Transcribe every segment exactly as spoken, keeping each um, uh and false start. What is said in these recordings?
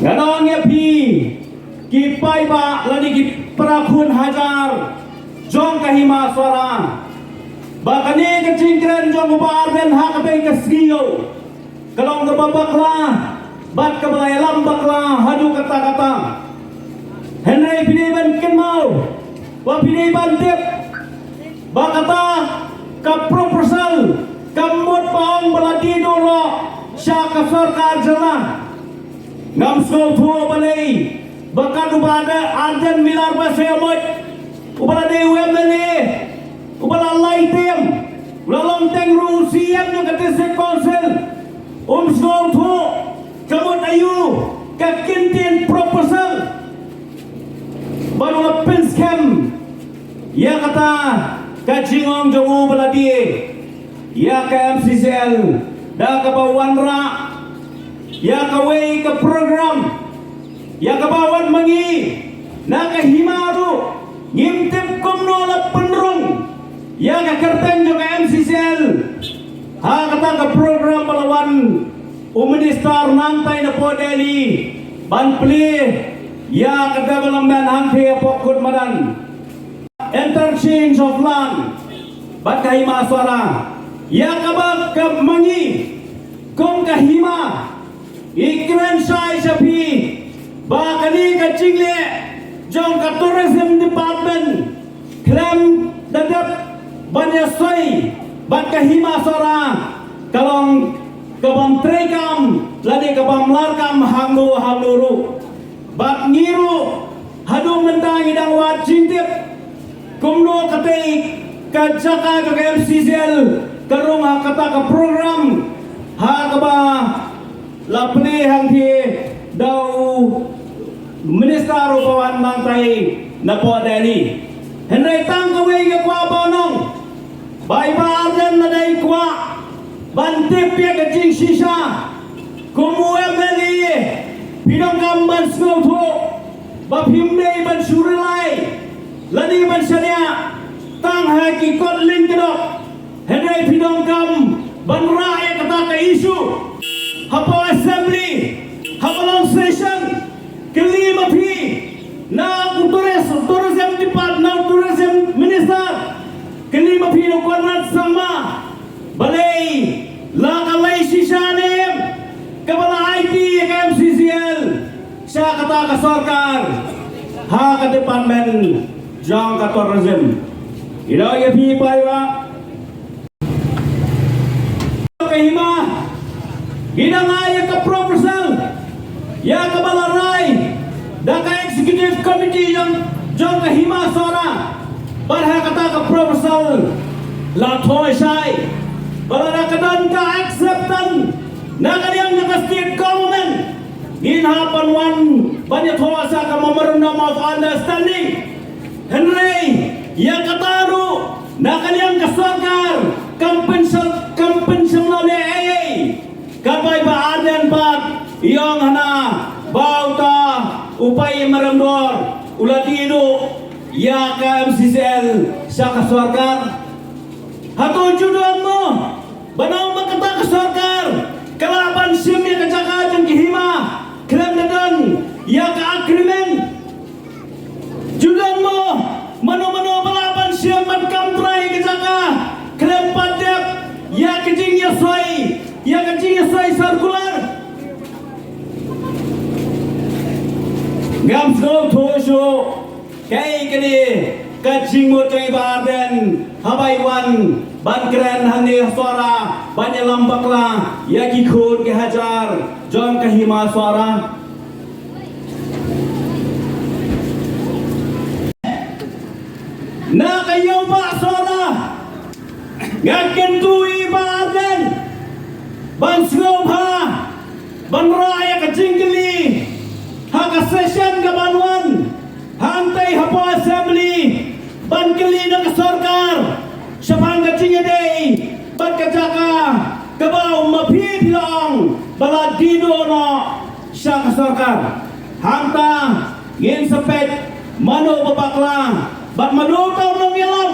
Nga ong ïa phi ki paidbah lane ki para khun hajar jong ka Hima Sohra ba kane ka jingkren jong u Bah Ardent ha kata ka sngi ka long kaba bakla bad kaba la ïalam bakla haduh katta katta. Hynrei phi dei ban kynmaw, ba phi dei ban tip ba kata ka proposal ka mut ba ong ba la dih duh noh sha ka sorkar jylla. Ngam sngewthuh balei ba kat u Bah Ardent Miller Basaiawmoit uba la dei u M L A uba la lai term, u la long teng ruh u C E M jong ka District Council, um sngewthuh ka mut aïu ka kyntien proposal ba u la pynskhem ïa kata ka jingong jong u ba la die ïa ka M C C L da kaba wanrah ïa kawei ka program ïa kaba wan ma ngi na ka Hima ruh. Ngim tip kumno la pynrung ïa ka kyrteng jong ka M C C L ha kata ka program ba la wan u minister nangtai napoh Delhi ban plie ïa ka development hangthie hapoh Kut Madan. Interchange of land bad ka Hima Sohra ïa kaba ka ma ngi kum ka Hima i kren shai sha phi ba kane ka jingleh jong ka tourism department khlem da dep ban ïasoi bad ka Hima Sohra ka long ka bym treikam lane ka bym larkam hangno hangno ruh. Bad ngi ruh haduh mynta ngi dang wad jingtip kumno katei ka jaka jong ka M C C L ka rung ha kata ka program ha kaba la plie hangthie da u minister uba wan nangtai napoh Delhi. Hynrei tang kawei nga kwah ban ong ba i Bah Ardent lada i kwah ban tip ïa ka jingshisha kum u M L A phi donkam ban sngewthuh ba phim dei ban shu rely lane ban shaniah tang ha ki kot lyngkdop. Hynrei phi donkam ban rah ïa kata ka issue hapoh assembly, haba long session. Kylli ma phi na u tourist, tourism department, na u tourism minister, kylli ma phi na u Conrad Sangma balei la ka lei shisha ne em kaba la aiti ïa ka M C C L sha kata ka sorkar ha ka department jong ka tourism. Ïa phi paidbah ka Hima, ngi dang ai ïa ka proposal ïa kaba la rai da ka executive committee jong, jong ka Hima Sohra. Bad ha kata ka proposal la thoh shai bad lada ka don ka acceptance na ka liang jong ka state government, ngin hap ban wan ban ïathoh sa ka memorandum of understanding. Hynrei ïa kata ruh na ka liang ka sorkar kam pynshong, kam pynshong noh ei ei. Ka bai ba arden pat i ong hana ba uta u Bah Ïamarem Dor u la dih duh ïa ka M C C L sha ka sorkar. Hato ju don mo ba nang ba kata ka sorkar ka lah ban shim ïa ka jaka jong ki hima khlem da don ïa ka agreement? Ju don mo mano mano ba lah ban shim ban kam trai ïa ka jaka khlem pat dep ïa ka jingïasoi, ïa ka jingïasoi circular? Ngam sngewthuh shuh. Kaei kane ka jingmut jong i Bah Ardent haba i wan ban kren hangne ha Sohra ban ïalam bakla ïa ki khun ki hajar jong ka hima Sohra? Na ka ïew ba Sohra nga kyntu ïa i Bah Ardent ban sngewbha ban rah ïa ka jingkylli ha ka session ka ban wan hangtei hapoh assembly, ban kylli na ka sorkar shaphang ka jingïadei bad ka jaka kaba u ma phi phi la ong ba la dih duh noh sha ka sorkar. Hangta ngin sa peit mano ba bakla bad mano uta u nongïalam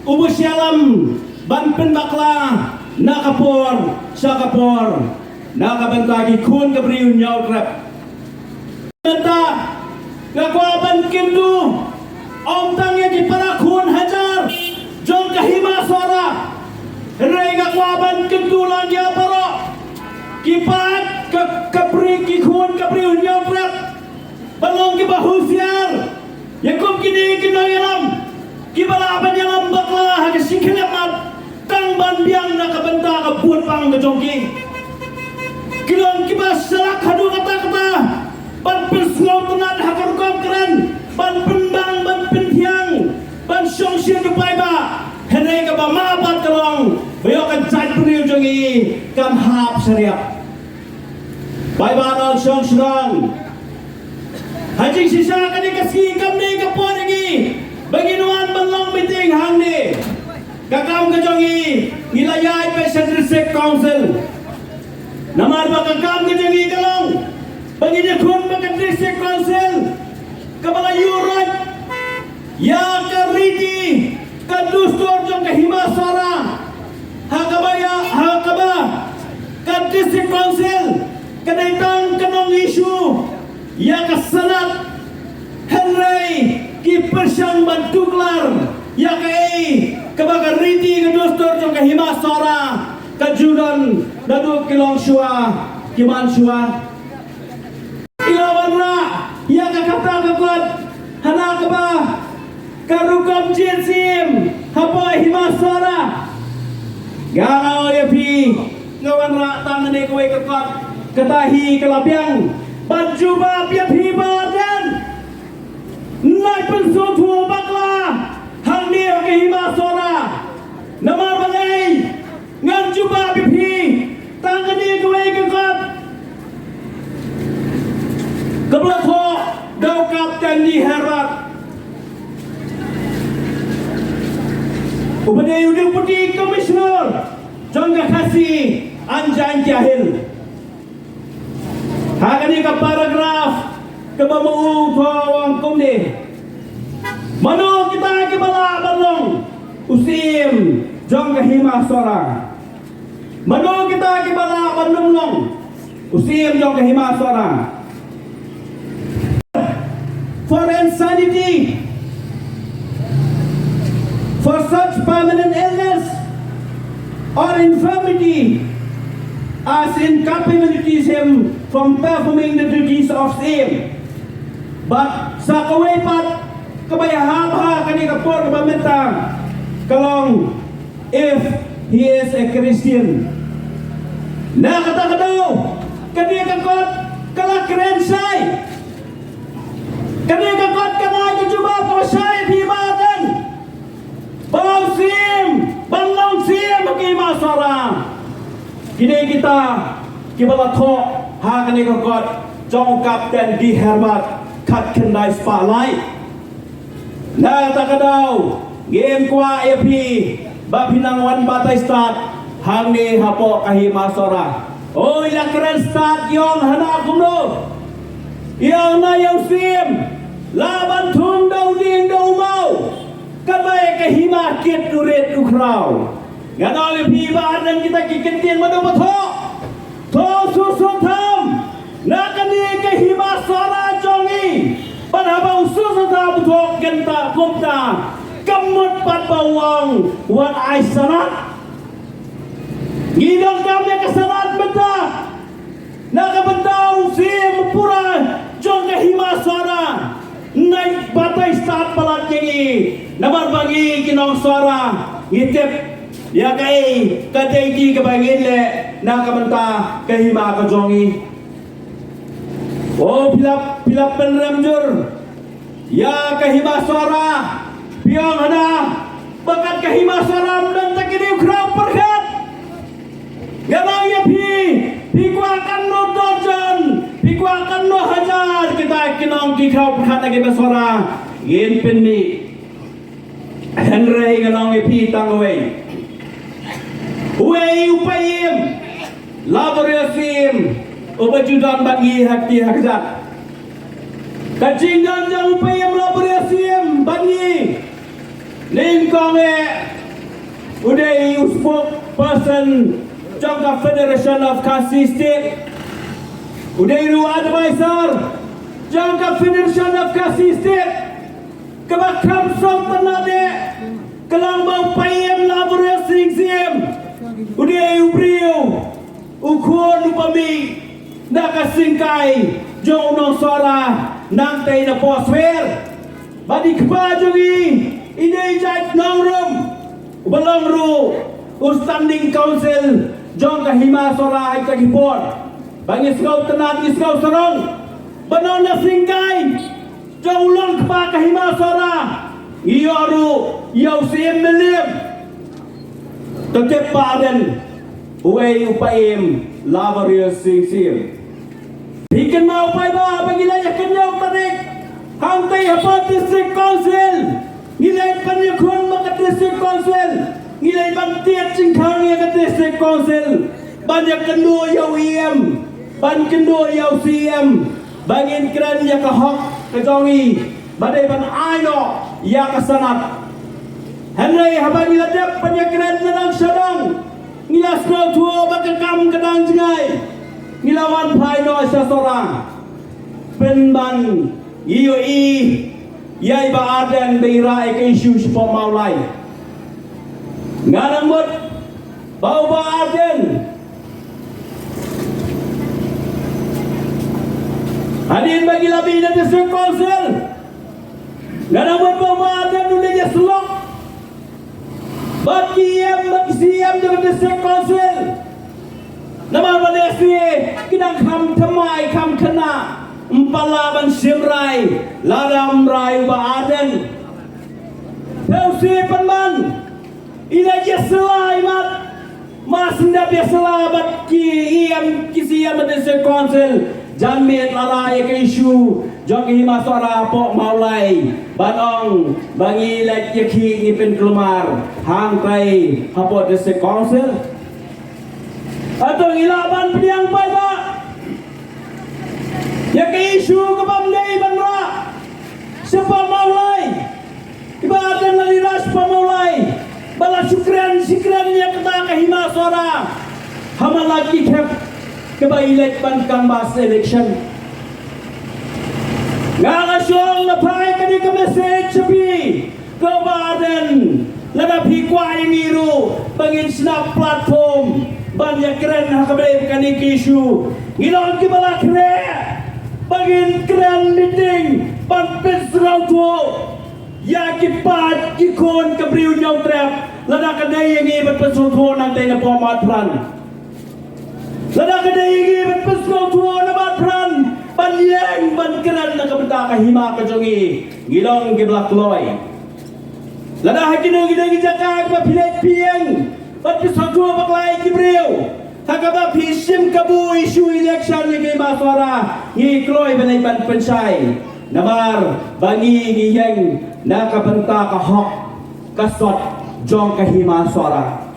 uba shah ïalam ban pynbakla na ka por sha ka por na ka bynta ki khun ka briew Hynñiewtrep. Mynta nga kwah ban kyntu ym tang ïa ki para khun hajar jong ka Hima Sohra, hynrei nga kwah ban kyntu lang ïa baroh ki paid ka, ka briew, ki khun ka briew Hynñiewtrep, ban long kiba husiar ïa kum kine ki nongïalam kiba lah ban ïalam bakla ha ka shi khyllipmat tang ban biang na ka bynta ka vote bank ka jong ki. Ki long kiba shlak haduh katta katta ban pynsngewtynnat ha ka rukom kren, ban pynbang, ban pynthiang, ban shongshit u paidbah. Hynrei kaba mah pat ka long ba ïoh ka jaitbynriew jong ngi kan hap shariah. Paidbah nongshong shnong, ha jingshisha kane ka sngi, kam dei ka por ïa ngi ba ngin wan ban long meeting hangne. Ka kam ka jong ngi, ngi la ïaid beit sha District Council. Namar ba ka kam ka jong ngi ka long ba ngin ïakhun bad ka District Council kaba la ïuh roit ïa ka riti ka dustur jong ka Hima Sohra, ha kaba ïa, ha kaba ka District Council ka dei tang ka nong issue ïa ka Senate, hynrei ki pyrshang ban tuklar ïa kaei kaba ka riti ka dustur jong ka Hima Sohra ka ju don naduh ki longshuwa, ki manshuwa. Ki la wanrah ïa ka kata ka kot hana kaba ka rukom jied syiem hapoh Hima Sohra. Nga ong ïa phi, nga wanrah tang kane kawei ka kot, kata hi ka la biang ban jubab ïa phi Bah Ardent. Nai pynsngewthuh bakla hangne ha ka Hima Sohra. Namar balei? Ngan jubab ïa phi tang kane kawei ka kot kaba la thoh da u Kapten D. Herbert, uba dei u Deputy Commissioner jong ka Khasi and Jaintia Hills. Ha kane ka paragraph kaba ma u thoh u ong kumne: Mano kita kiba lah ban long u syiem jong ka Hima Sohra? Mano kita kiba lah ban ym long u syiem jong ka Hima Sohra? For insanity, for such permanent illness or infirmity as incapabilities him from performing the duties of syiem. Bad sa kawei pat kaba ïahap ha kane ka por kaba mynta ka long if he is a Christian. Na kata ka daw, kane ka kot ka la kren shai. Kane ka kot ka la ka jubab kaba shai ïa phi Bah Ardent. Ba u syiem, ban long syiem ha ka Hima Sohra. Kine kita kiba la thoh ha kane ka kot jong u Kapten D. Herbert khatkhyndai spah lai. Na kata ka daw, ngim kwah ïa phi ba phin nang wan batai stad hangne hapoh ka Hima Sohra. Oi, la kren stad, ïong hana kumno. Ïong na ïa u syiem, lah ban thung da u dieng da u maw. Katba ïa ka hima kit u rit u khraw. Ngan ong ïa phi Bah Ardent, kita ki kyntien mano ba thoh. To suk suk tham na kane ka Hima Sohra jong ngi. Bad haba u suk suk tham u thoh kynta kumta, kam mut pat ba u ong wat ai sanad. Ngi donkam ïa ka sanad mynta na ka bynta u syiem pura jong ka Hima Sohra. Nai batai stad palat ïa ngi, namar ba ngi ki nong Sohra ngi tip ïa kaei ka dei kti kaba ngin leh na ka bynta ka hima ka jong ngi. O phi la, phi la pynrem jur ïa ka Hima Sohra, phi ong hana ba kat ka Hima Sohra ym don tang kine u khraw pyrkhat. Nga ong ïa phi, phi kwah katno dorjan, phi kwah katno hajar kita ki nong ki khraw pyrkhat na ka Hima Sohra, ngin pynmih. Hynrei nga ong ïa phi tang uwei, uwei u paid ïing, Labour Youth Syiem, uba ju don bad ngi ha kti ha kjat. Ka jingdon jong u paid ïing Labour Youth Syiem bad ngi, nyngkong eh U dei u spokesperson jong ka Federation of Khasi State. U dei ruh u advisor jong ka Federation of Khasi State. Kaba kham sngewtynnad eh, ka long ba u Paiem Laverius Syiem Syiem u dei u briew, u khun u pamih na ka syngkai jong u nong Sohra nangtei na Pohswer. Bad i kpa jong i, i dei jait nongrum uba long ruh u Standing Council jong ka Hima Sohra ha kita ki por. Ba ngi sngewtynnad, ngi sngewsarong ba na syngkai jong u long kpa ka Hima Sohra, ngi ïoh ruh ïa u Syiem Mylliem. To tip Bah Ardent, uei u Paiem Laverius Syiem Syiem. Phi kynmaw paidbah ba ngi la ïakynñiaw tarik hangtei hapoh District Council. Ngi la pynïakhun ma ka District Council. Ngi la ban tied jingkhang ïa ka District Council ban ïakynduh ïa u E M, ban kynduh ïa u C M, ba ngin kren ïa ka hok ka jong ngi ba dei ban ai noh ïa ka sanad. Hynrei haba ngi la dep ban ïakren na dang sha dang, ngi la sngewthuh ba ka kam ka dang jngai. Ngi la wan phai noh sha Sohra. Pynban ngi ïohi ïa i Bah Ardent ba i rah ïa ka issue shapoh Mawlai. Nga nang mut ba u Bah Ardent, hadien ba ngi la mih na District Council, nga nang mut ba u Bah Ardent u dei ïa syllok bad ki E M bad ki C M jong ka District Council. Namar ba lehse ki dang kham thymmai kham khynnah, ym pat lah ban shim rai lada ym rai u Bah Ardent. Phi sngewthuh pynban, i la ïasylla i mat, mar shen dep ïasylla bad ki E M ki C M District Council, janmiet la rah ïa ka issue jong ka Hima Sohra hapoh Mawlai ban ong ba ngi leit ïakhih, ngi pynkulmar hangtei hapoh District Council. Hato ngi lah ban pdiang paidbah ïa ka issue kaba ym dei ban rah shapoh Mawlai? I Bah Ardent la dei rah shapoh Mawlai ba la shu kren shi kren ïa kata ka Hima Sohra ha man la ki khep kaba i leit ban canvass election. Nga la shong la phai kane ka message sha phi, ko Bah Ardent, lada phi kwah ïa ngi ruh ba ngin shna platform ban ïakren ha kaba ïa kane ka issue, ngi long kiba la khreh ba ngin kren meeting ban pynsngewthuh ïa ki paid ki khun ka briew Hynñiewtrep. Lada ka dei ïa ngi ban pynsngewthuh nangtei na Mahaprah, lada ka dei ïa ngi ban pynsngewthuh na Mahaprah ban ïeng ban kren na ka bynta ka hima ka jong ngi, ngi long kiba la kloi. Lada ha kino kino ki jaka kiba phi leit phi ïeng ban pynsngewthuh bakla ïa ki briew, ha kaba phi shim kabu issue election ïa ka Hima Sohra, ngi kloi ban leit ban pynshai. Namar ba ngi ngi ïeng na ka bynta ka hok ka sot jong ka Hima Sohra.